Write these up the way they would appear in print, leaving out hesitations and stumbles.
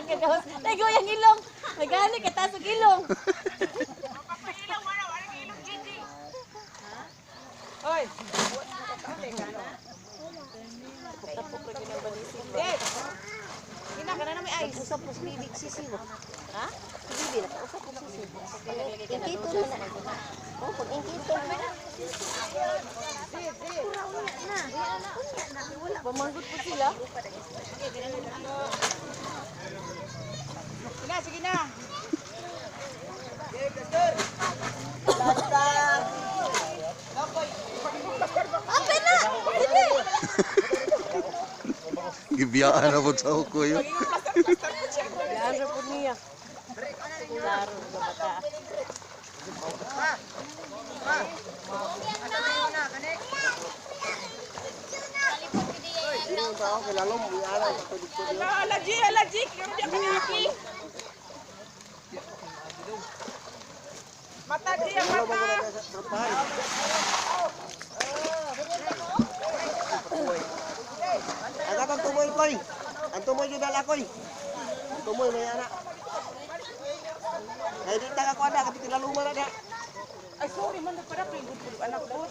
Kagawas. Naigo yung ilong. Nagani ka taas og ilong. Hoy. Tapok ra gyud ang balisig. Eh. Gina ka na na may ice. Usap po si Bibi sisi mo. Ha? Si Bibi nakausap po sisi. Ingkito na na. Oh, pag ingkito na. Pamanggot po sila. Sige na, sige na. Ape na! Sige! Gibiyaan na po sa ko yun. Laro po niya. Laro sa bata. Ala, ala, G, ala, G. Kaya di ka ni Mata, G, ang mata. Ang katong tumoy koy. Ang tumoy jud ala koy. Ang tumoy may anak. Kay di ta ka kuan na kapit laluma na da. Ay, sorry man, para pa yung good anak ko.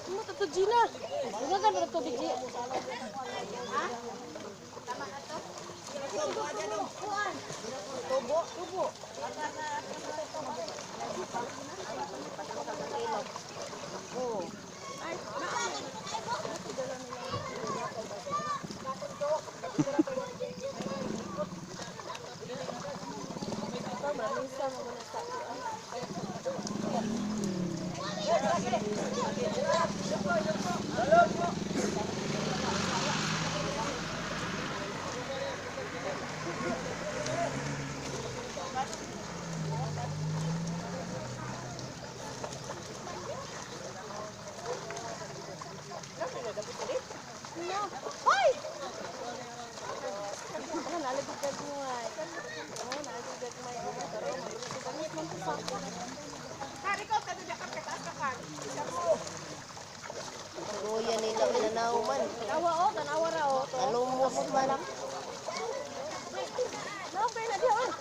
Ano to Gina? Ano ka na to Gina? Hoy! Ano nalagod gagmay? Oh, nalagod gagmay. Oh, pero malugod gagmay man to sa. Kari ko, kada di ka kataas ka ka. Isa mo. Goya nila minanaw man. Tawa oh, tanawa ra oh. To. Alumos man. No, pero na di oh.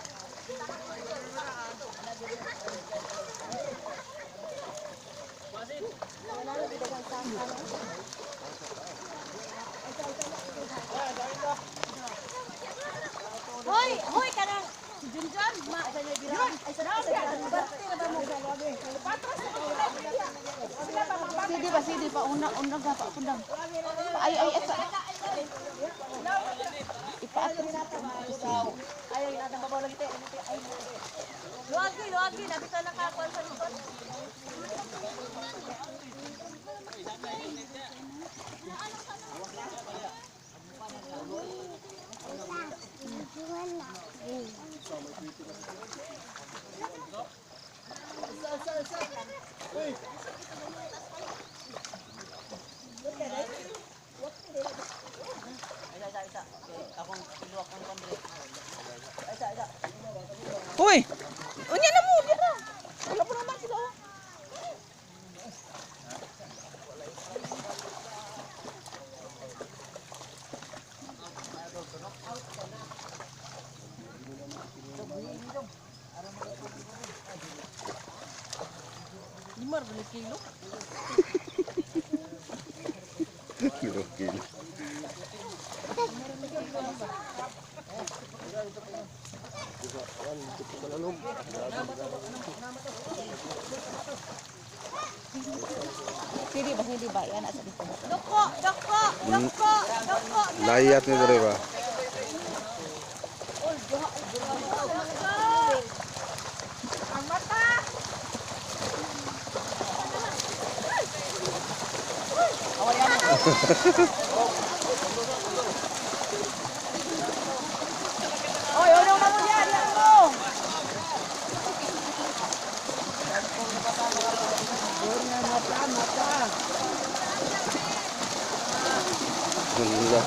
Hoy, hoy kanang si Junjun, ma sa niya gira. Ay sa sa na ba mo? Sige ba, sige pa. Una, una ka pa. Pundang. Ay, ay, ay. Ipaatras. Ay, ay, natang babaw lagi te. Ay, luwagi, luwagi, nabita na ka kwan sa likod. Uy! Unya na mo, di na. Wala pa naman sila. Oh. Lima ba kilo? Kilo, kilo. Sige ba, sige ba? Yan, asa dito. Doko, doko, doko, doko. Layat ni dere ba? Ang mata! Oy, ulo na mo yan, yan mo! Wala.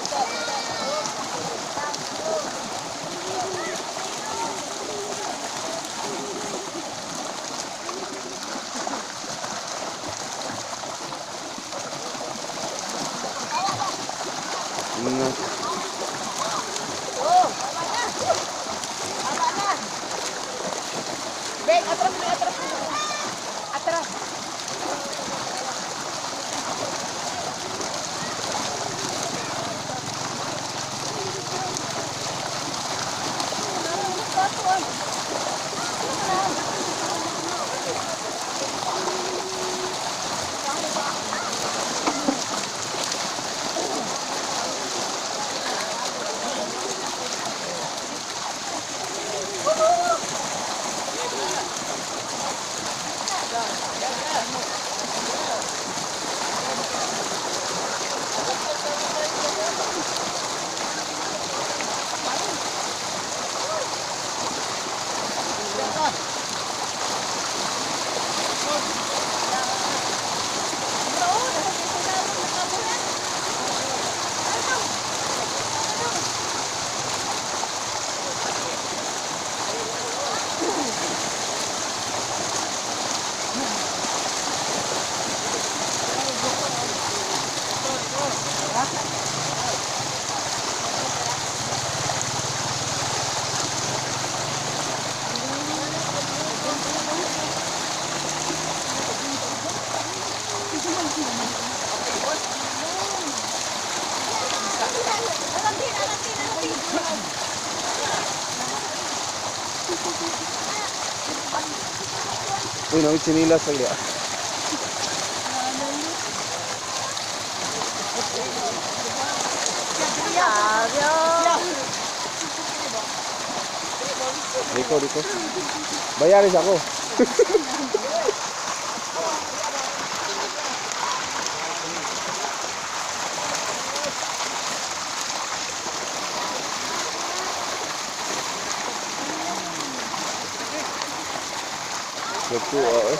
Uy, nawit sinilas lang diya. Dito, dito. Bayaris ako. Nagkuha eh.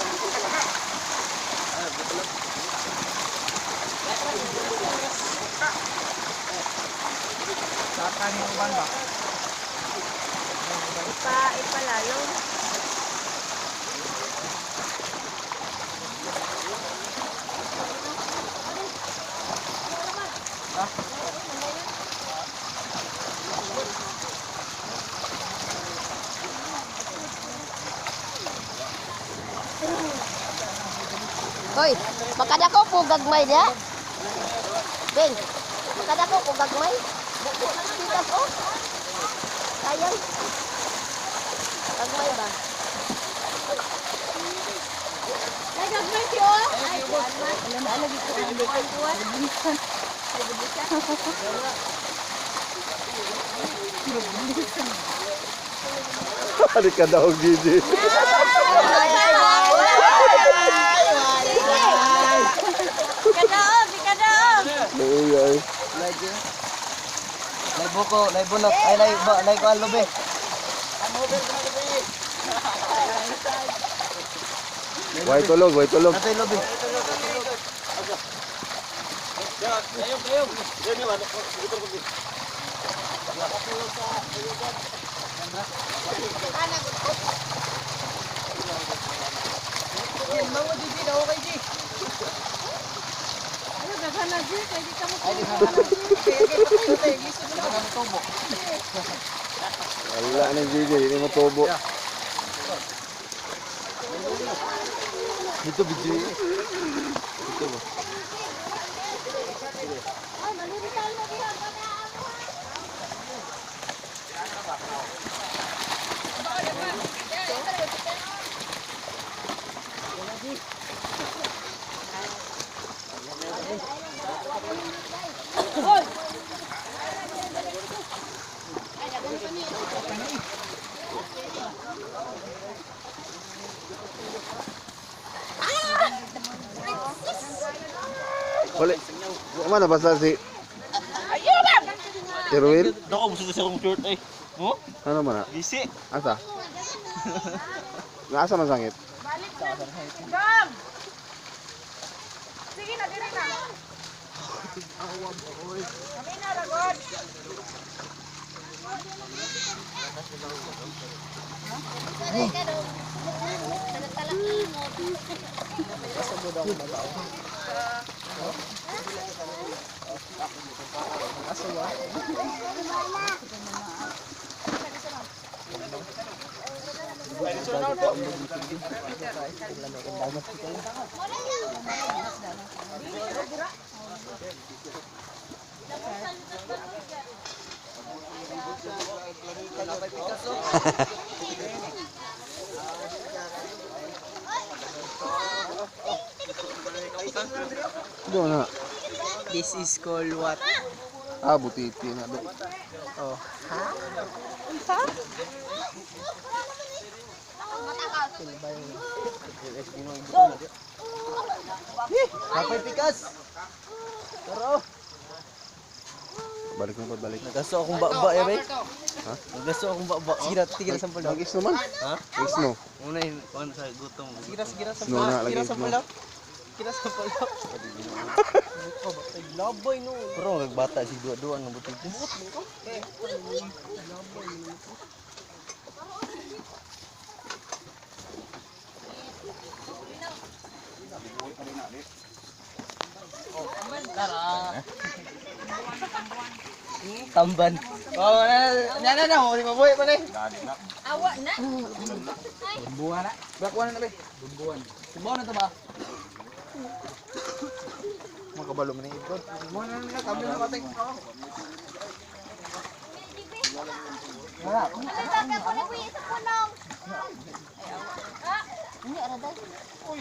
Ipalalo. Hoy, makadako po gagmay dia. Beng, makadako po gagmay. Buko na pitas oh. Sayang. Gagmay ba? Ay, gagmay si oh. Ay, alam na lagi ko ang buwan. Ano ka daw, Gigi? Kadaog, kadaog. Uy, ay. Lay buko, lay bunok, ay lay ba, lay kuan lobe. Way tulog, way tulog. Natay lobe. Ano, daghan na G, pwede ka mo. Wala na Gigi, hindi mo tubo. Dito, Gigi. Dito ba? Ay, malirital mo diyan pa na ako. Wala. Mana basta si Erwin? Dako, gusto ko sa akong shirt eh. Oh, Ano man na? gisi. Asa? Naasa man sangit? Gam! Sige na, diri na. Kami na, ragod. Do na. This is called what? Ah, butiti na do. Oh. Kapay pikas. Tara. Balik mo pa, balik. Nagaso akong baba ya, bay. Ha? Nagaso akong baba. Sige na, tigil sa sampol. Nag-snow man? Ha? Nag-snow. Una yung kuan sa gutom. Sige na, sige na Snow sampol. na, Sige lagi na snow. sampol. Sige na sampol. Laboy no. Pero nagbata si duwa-duwa ng butiti. Tamban. Oh, na na na na, mo mabuhi pa ni. Awa na. Bumbuhan na. Bakwan na be. Bumbuhan. Bumbuhan na to ba? Makabalo man ito. Bumbuhan na na, kami na patay. Wala. Ano ba ka ko na sa punong? Hindi, araday.